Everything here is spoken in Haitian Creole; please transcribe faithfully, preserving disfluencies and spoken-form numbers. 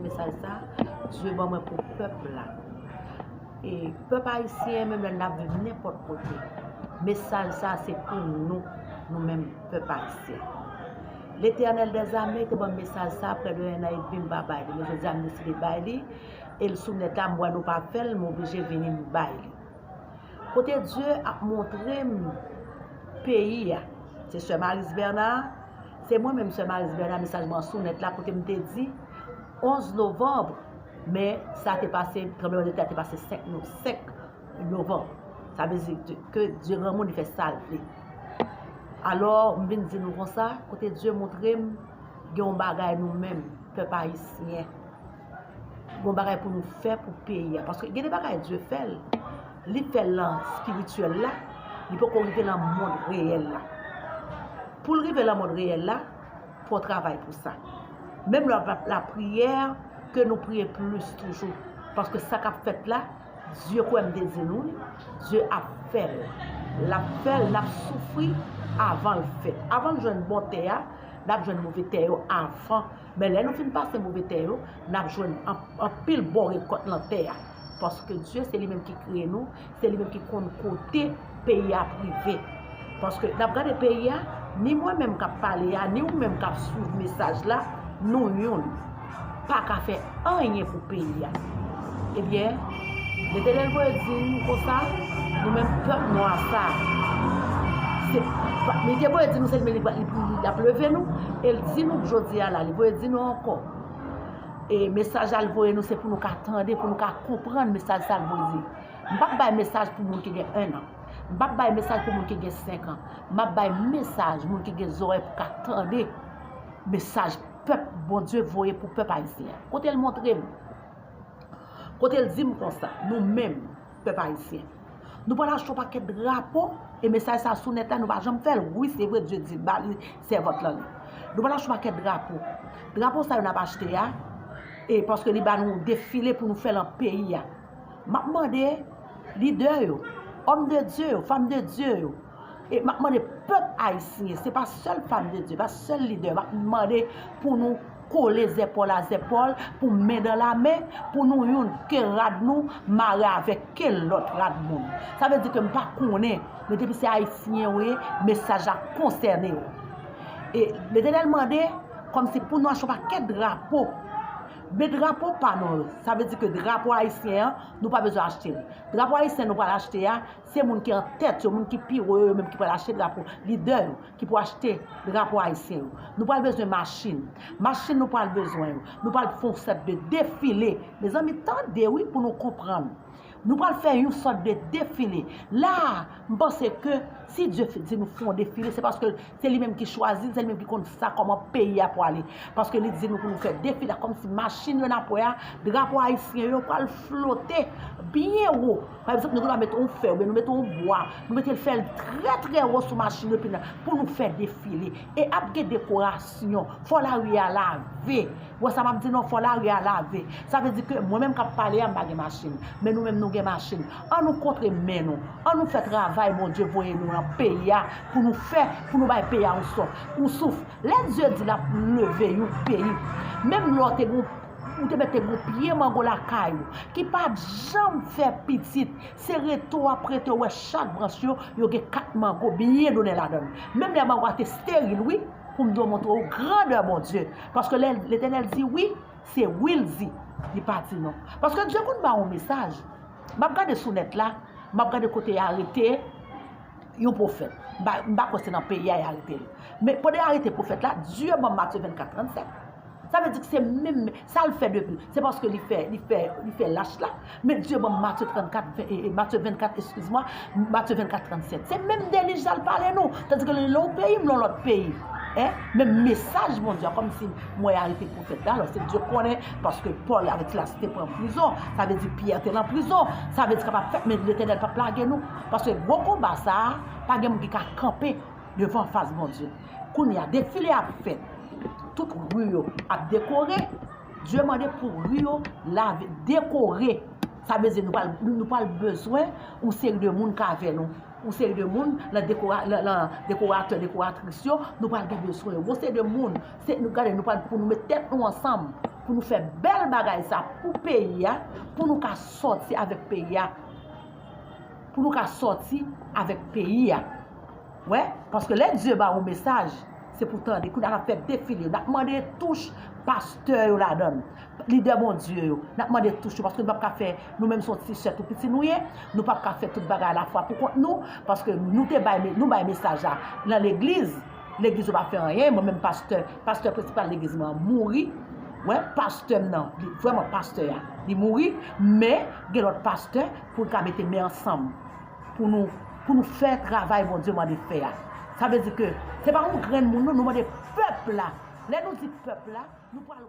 Mesaj sa, Dye ban mwen pou pèp la. E pèp ayisyen, menm lè n ap viv nenpòt kote, mesaj sa se pou nou, nou menm pèp ayisyen. Letènèl dèzame te ban m mesaj sa prè de en an edmi, m pa bay li, men jodi a m deside bay li, e l sou nèt la, m wè nou pa fè l, m oblije vini m bay li. Kote Dye ap montre m peyi a, se sè Maris Bernard, se mwen menm sè Maris Bernard, mesaj mwen an sou nèt la, kote m te di onz novanm, men sa te pase, tranblemanntè a te pase senk no-, senk novanm. Sa vle di ke Dye granmoun, li fè sa l vle. Alò, m vin di nou konsa, kote Dye montre m, gen yon bagay nou menm, pèp ayisyen, gen yon bagay pou nou fè pou peyi a. Paske gen de bagay Dye fè l, li fè l nan espirityèl la, li poko rive nan mond reyèl la. Pou l rive nan mond reyèl la, fò w travay pou sa. Menm lè w ap lapriyè, ke nou priye plis toujou. Paske sa k ap fèt la, Dye kwè m te di nou, Dye ap fè l. L ap fè l, n ap soufri avan l fèt. Avan n jwenn bon tè a, n ap jwenn move tè yo avan. Men lè nou fin pase move tè yo, n ap jwenn an-, anpil bon rekòt nan tè a. Paske Dye, se li menm ki kreye nou, se li menm ki konn kote peyi a ap rive. Paske n ap gade peyi a, ni mwen menm k ap pale a, ni ou menm k ap swiv mesaj la, nou youn pa ka fè anyen pou peyi a. Ebyen, Letènèl voye di nou konsa, nou menm pèp nwa sa, se pa, li te voye di nou se li menm li, li, li ap leve nou, e l di nou jodi a la, li voye di nou ankò. E mesaj la l voye nou, se pou nou ka tande, pou nou ka konprann mesaj sa l voye di. M p ap bay mesaj pou moun ki gen en an. M p ap bay mesaj pou moun ki gen senk an. M ap bay mesaj moun ki gen zòrèy pou ka tande mesaj pèp Bondye voye pou pèp ayisyen an. Kote l montre m? Kote l di m konsa, nou menm, pèp ayisyen, nou pral achte yon pakèt drapo, e mesaj sa sou nèt la, nou pa janm fè l. Wi, se vre, Dye di, ba li sèvant lan li. Nou pral achte yon pakèt drapo. Drapo sa yo n ap achte a, e paske li ba nou defile pou nou fè l nan peyi a. M ap mande lidè yo, òm de Dye yo, fanm de Dye yo, e m ap mande pèp ayisyen, se pa sèl fanm de Dye, pa sèl lidè, m ap mande pou nou kole zèpòl a zèpòl, pou men dan la men, pou nou youn, ke rad nou mare avèk ke lòt rad moun. Sa vle di ke m pa konnen, men depi se ayisyen ou ye, mesaj la konsène w. E Letènèl mande, kòmsi pou nou achte yon pakèt drapo. Men drapo pa nou yo, sa vle di ke drapo ayisyen an, nou pa bezwen achte li. Drapo ayisyen nou pral achte a, se moun ki an tèt yo, moun ki pi wo yo, yo menm ki pral achte drapo, lidè yo, ki pou achte drapo ayisyen yo. Nou pral bezwen machin. Machin nou pral bezwen yo. Nou pral fè yon sòt de defile. Mezanmi, tande wi pou nou konprann. Nou pral fè yon sòt de defile. La a, m panse ke si Dye di nou fè yon defile, se paske se li menm ki chwazi l, se li menm ki konn sa kòman peyi a pwale. Paske li di nou pou nou fè defile, kòmsi machin yo n ap wè a, drapo ayisyen yo pral flote byen wo. Pa egzanp, nou gen dwa mete yon fè oubyen nou mete yon bwa, nou mete l, fè l trè, trè wo sou machin yo, epi n a, pou nou fè defile. E ap gen dekorasyon, fò lari a lave. Ou wè sa m ap di nou, fò lari a lave. Sa vle di ke mwen menm k ap pale a, m pa gen machin. Men nou menm nou gen machin. An nou kontre men nou. An nou fè travay Bondye voye nou nan peyi a pou nou fè, pou nou bay peyi a yon sòf, yon souf. Lè Dye di l ap leve yon peyi, menm lè w te gon, ou te mete gon pye mango lakay ou, ki pa t janm fè pitit, se rete w ap rete w wè chak branch yo, yo gen kat mango byen donnen ladan l. Menm lè mango a te steril, wi, pou m di w montre w grandè Bondye. Paske lè Letènèl di wi, se wi l di, li pa di non. Paske Dye konn ba w yon mesaj. M ap gade sou nèt la, m ap gade kote y arete yon pwofèt. M pa, m pa kwè se nan peyi a y arete l. Men pandan y arete pwofèt la, Dye ban m Matye vennkat trannsèt. Sa vle di ke se menm sa l fè depi. Se paske li fè, li fè, li fè lach la. Men Dye ban m Matye trannkat, ven-, e, e, Matye vennkat, eskiz mwa, Matye vennkat trannsèt. Se menm delij sa l pale nou. Tandike lè w peyi, m lè w lòt peyi. Hein? Men mesaj Bondye a, kòmsi m wè y arete pwofèt la. Alò, se Dye konnen, paske Pòl avèk Silas te pran prizon. Sa vle di Pyè te nan prizon. Sa vle di kapab fèt, men Letènèl p ap lage nou. Paske gwo konba sa a, pa gen moun ki ka kanpe devan fas Bondye. Kounye a, defile ap fèt. Tout ri yo ap dekore. Dye mande pou ri yo lave, dekore. Sa vle di nou pral, nou pral bezwen yon seri de moun k avè nou. Yon seri de moun, nan dekora-, nan, nan dekoratè, dekoratris yo, nou pral gen bezwen yo. Yon seri de moun, se, nou gade, nou pral, pou nou met tèt nou ansanm, pou nou fè bèl bagay sa pou peyi a, pou nou ka sòti avèk peyi a, pou nou ka sòti avèk peyi a. Wè, paske lè Dye ba ou mesaj, se pou tande. Kounye a n ap fè defile, n ap mande touch pastè yo ladan l, lidè Bondye yo, n ap mande touch yo, paske nou p ap ka fè, nou menm se yon ti chè tou piti nou ye, nou p ap ka fè tout bagay alafwa pou kont nou, paske nou te bay, nou bay mesaj la nan legliz, legliz yo pa fè anyen, mwen menm pastè, pastè prensipal legliz mwen an mouri, wè, pastè m nan, li, vrèman pastè a, li mouri, men gen lòt pastè pou n ka mete men ansanm, pou nou, pou nou fè travay Bondye mande fè a. Sa vle di ke se pa yon grenn moun non, nou mande pèp la. Lè nou di pèp la, nou pral